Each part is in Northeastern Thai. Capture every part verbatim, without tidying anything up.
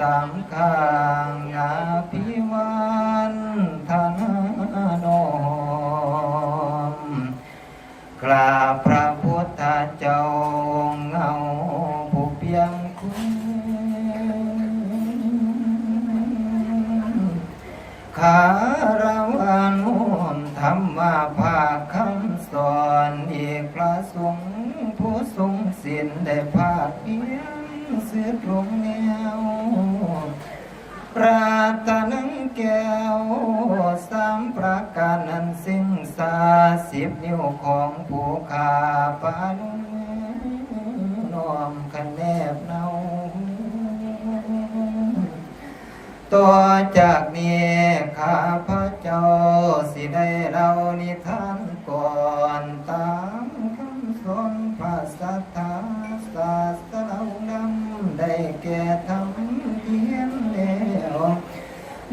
สามข้างอภิวันทนาน้อม กราบพระพุทธเจ้าองค์เงาผู้เปียงคุณ คารวะน้อมธรรมะภาคคำสอน อีกพระสงฆ์ผู้ทรงศีลได้ภาคเพียรสืบลงแนว รัตนังแก้วสามประการนั้น ซึ่งสาสิบนิ้วของผู้ข้าปานุน้อมคะแนบเนา ต่อจากนี้ข้าพระเจ้าสิได้เล่านิทานก่อน ตามคำสอนพระสัทธาศาสดาองค์ดำ ได้แก่ธรรมเทียนแล้ว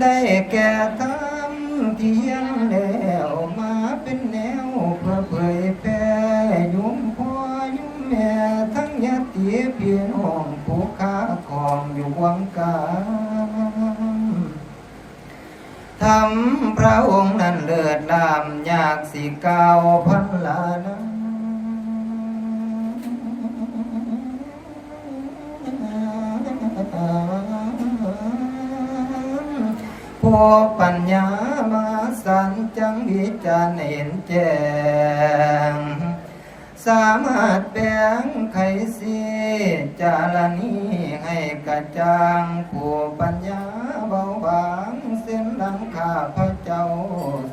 ได้แก่ธรรมเทียนแล้ว มาเป็นแนวเพื่อเผยแผ่ โยมพ่อโยมแม่ทั้งญาติพี่น้องผู้ข้าครองอยู่วงการ ธรรมพระองค์นั้นเลิศล้ำ ยากสิกล่าวพรรณนา ผู้ปัญญามหาศาลจั่งวิจารณ์เห็นแจ้ง สามารถแปลงไขสีจารณีให้กระจ่าง ผู้ปัญญาเบาบางเส้นดังข้าพระเจ้า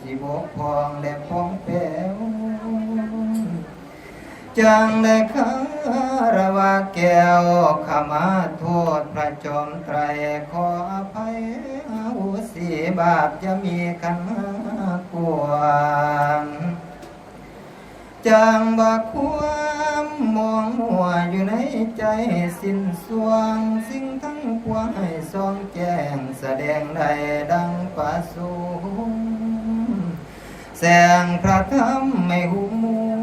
สิบกพร่องและป่องแปว จั่งได้คารวะแก้วขมาโทษพระจอมไตร ขออภัยอโหสิบาปจะมีขันมากวน จั่งว่าความมองมัวอยู่ในใจสิ้นสวง สิ่งทั้งปวงให้ส่องแจ้งแสดงได้ดังประสงค์ แสงพระธรรมไม่หุงมง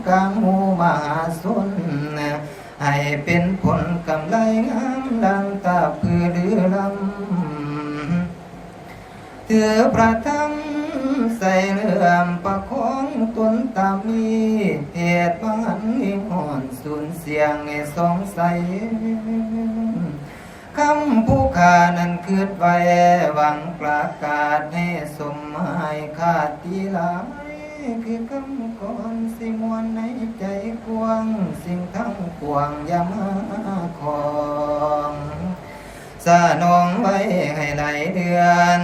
กลางหมู่มหาชน ให้เป็นผลกำไรงามดังตาพือลือลำ ถือพระธรรมใส่เลื่อมประคองตนตามนี้ เทศน์มหันต์นิหอนสูญเสียงให้สองใส คำผู้ข้านั้นคิดไว้หวังประกาศให้สมหมายคติหลาย คือคำกลอนสิมวลในใจกว้าง สิ่งทั้งปวงอย่ามาของ สนองไว้ให้ไหลเดือน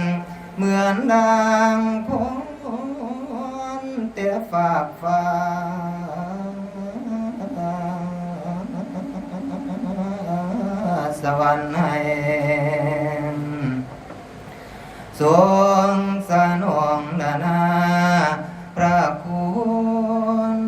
เหมือนดังพรแต่ฟากฟ้า สวรรค์ให้ ทรงสนองนานาพระคุณ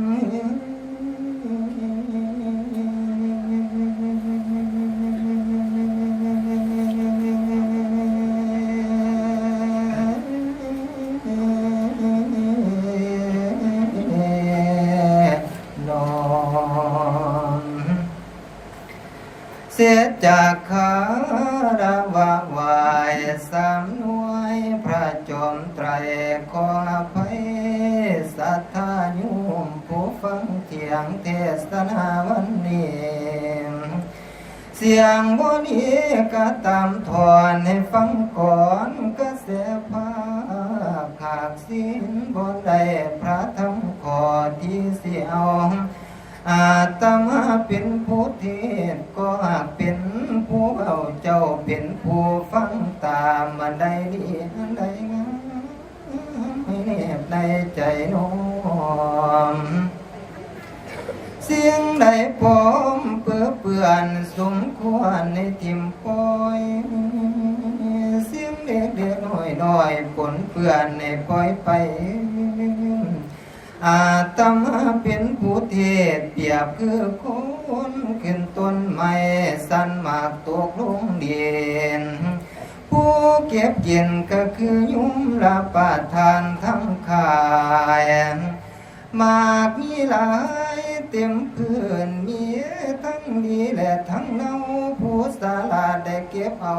น้อม เสร็จจากคารวะไหว้สามหน่วยพระจอมไตร ขออภัยศรัทธาโยมผู้ฟังเที่ยงเทศนาวันนี้ เสียงบ่ดีก็ตามทอนให้ฟังก่อน กระแสภาคหากศีลบ่ได้ พระธรรมข้อที่สิเอา อาตมาเป็นผู้เทศน์ ก็หากเป็นผู้เว้า เจ้าเป็นผู้ฟังตาม อันใดดีอันใดงาม ให้แนบในใจน้อม สิ่งใดปลอมเปื้อเปื้อน สมควรให้ถิ่มปล่อย สิ่งเล็กๆน้อยๆปนเปื้อนให้ปล่อยไป อาตมาเป็นผู้เทศน์ เปรียบคือคนขึ้นต้นไม้ สั่นหมากตกลงดิน ผู้เก็บกินก็คือโยมรับประทานทั้งขาย หมากมีหลายเต็มพื้น มีทั้งดีและทั้งเน่า ผู้สลาดได้เก็บเอา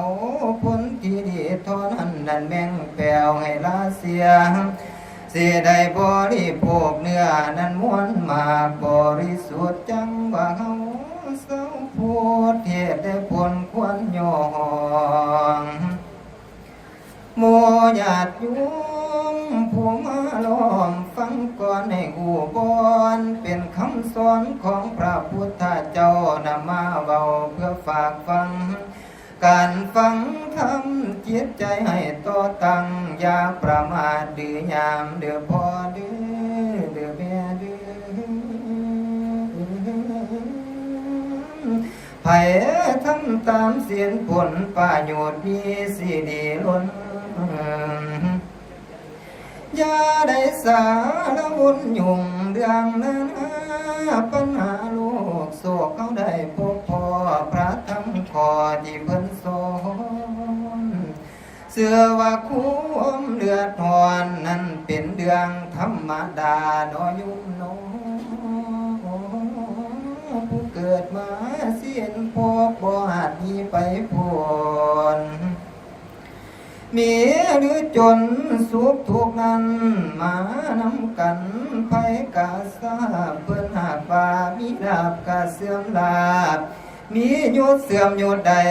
ผลที่ดีเท่านั้น นั้นแบ่งแปวให้ลาเสีย สิได้บริโภคเนื้อนั้นมวลหมากบริสุทธิ์ จั่งว่าเฮาเซาพูด เหตุได้ผลควรยอง หมู่ญาติโยมผู้มาล้อมฟังก่อน ให้ฮู้บ่อน เป็นคำสอนของพระพุทธเจ้านำมาเว้าเพื่อฝากฟัง การฟังธรรมจิตใจให้ต่อตั้ง อย่าประมาทเด้อยามเด้อพ่อเด้อ เด้อแม่เด้อ ไผทำตามศีลผลประโยชน์มีสิดีล้น อย่าได้สารวนยุ่งเรื่องนานาปัญหาโลก โศกเขาได้พบพ้อพระธรรมข้อที่เพิ่นสอน เชื่อว่าความเดือดร้อนนั้นเป็นเรื่องธรรมดาเนาะโยมเนาะ ผู้เกิดมาสิ้นพบบ่อาจหนีไปพ้น มีหรือจนสุขทุกข์นั้นมานำกัน ไผกะทราบเพิ่นหากว่ามีลาภกะเสื่อมลาภ มียศเสื่อมยศได้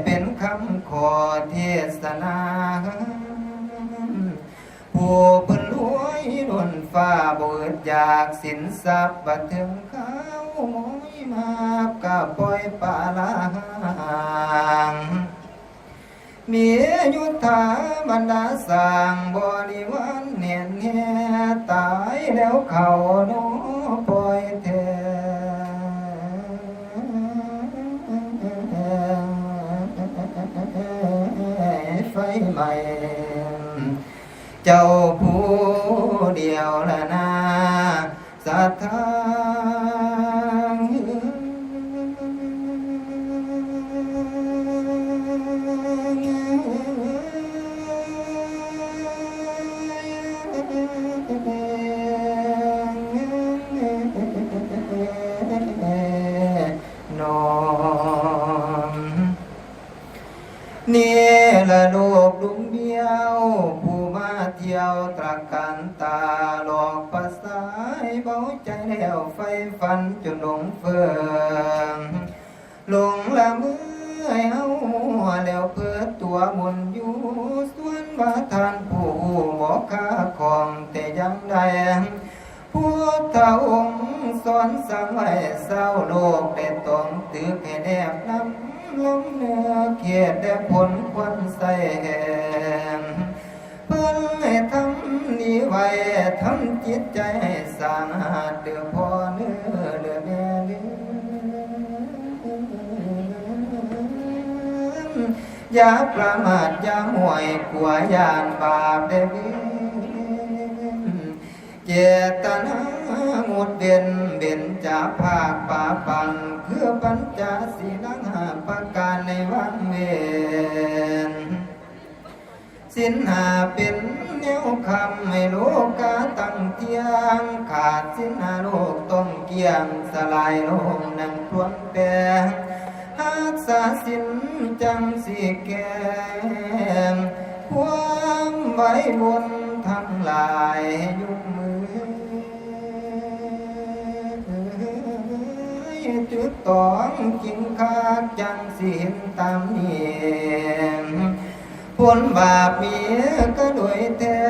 เป็นคำข้อเทศนา ผู้เพิ่นรวยล้นฟ้าบ่อึดอยากสินทรัพย์ บัดถึงคราวมอยมาบกะปล่อยปะละหาง มียุทธาบรรดาสร้างบริวารแน่นแน่ ตายแล้วเขาโนปล่อยแท้ ไฟไหม้ เจ้าผู้เดียวละนา ศรัทธา น้อม นี่ละโลกดุงเดียว ผู้มาเที่ยวตระการตา หลอกประสาทเบาใจแล้ว ใฝ่ฝันจนหลงเฟือง หลงละเมอให้เฮาแล้วเพิดตัวหมุนอยู่ ส่วนว่าท่านผู้บ่คาของแต่อย่างใด พุทธองค์สอนสั่งไว้ ชาวโลกได้ต้องตึกให้แนบนำ ลงเนื้อเขตและผลควรใส่แห่ง เพิ่นให้ทำดีไว้ ทำจิตใจให้สะอาด เด้อพ่อเด้อ เด้อแม่เด้อ อย่าประมาท อย่าหมวย กลัวย้านบาปได้เวร เจตนาหมดเว้น เบญจภาคปาปัง คือปัญจศีลังห้าประการในวางเว้น ศีลห้าเป็นแนวค้ำให้โลกาตั้งเที่ยง ขาดศีลห้าโลกต้องเกลี้ยง สลายลงดังทวนแปง รักษาศีลจั่งสิแก้ม ความไหววนทั้งหลายยกมือ จุดตองจริงคักจั่งสิเห็นตามนี้ ผลบาปมีก็โดยแท้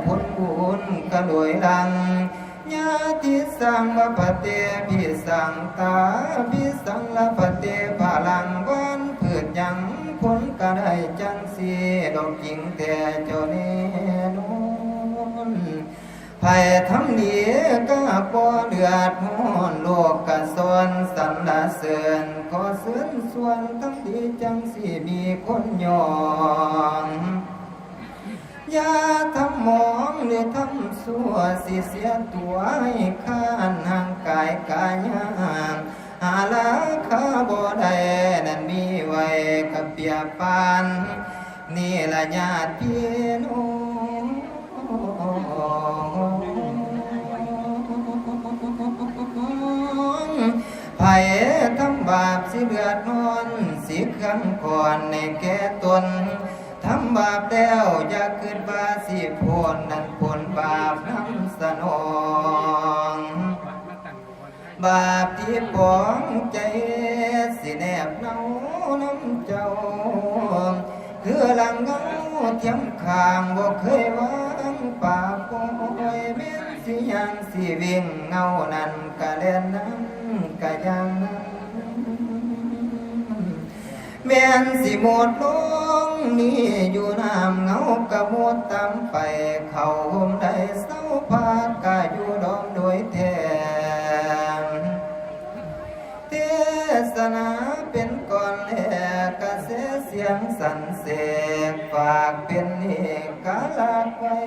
ผลบุญก็โดยหลัง ญาติสังลพเต ภิสังตา ภิสังลพเต พลัง หว่านพืชหยัง ผลก็ได้จั่งสิดอกจริงแท้เจ้าแน่นอน ไผทำดีก็บ่เดือดร้อน โลกก็สอนสรรเสริญ ขอเชิญชวนทำดีจั่งสิมีคนยอง อย่าทำหมองหรือทำชั่ว สิเสียตัวให้ค้าน ห่างกายกายห่าง หาราคาบ่ได้ นั้นมีไว้กับเปรียบปาน นี่ละญาติพี่น้อง ไปทำบาปสิเดือดร้อน สิเครื่องก่อนในแก่ตน ทำบาปแล้วอย่าคิดว่าสิพ้น นั้นพ้นบาปนำสนอง บาปที่ปองใจ สิแนบเนาน้ำเจ้า คือหลังเงาเทียมข้างบ่เคยว่างปากปอย แม่นสิย่างสิวิ่งเงานั้นกะแล่นนำกะย่างนำ แม่นสิหมดลงนี่อยู่น้ำเงากะหมดตามไป เขาห่มได้เศร้าพาดกะอยู่ดอมโดยแท้ เทศนาเป็นก่อนแลกระแสเสียงสรรเสริญ ฝากเป็นเอกลักษณ์ไว้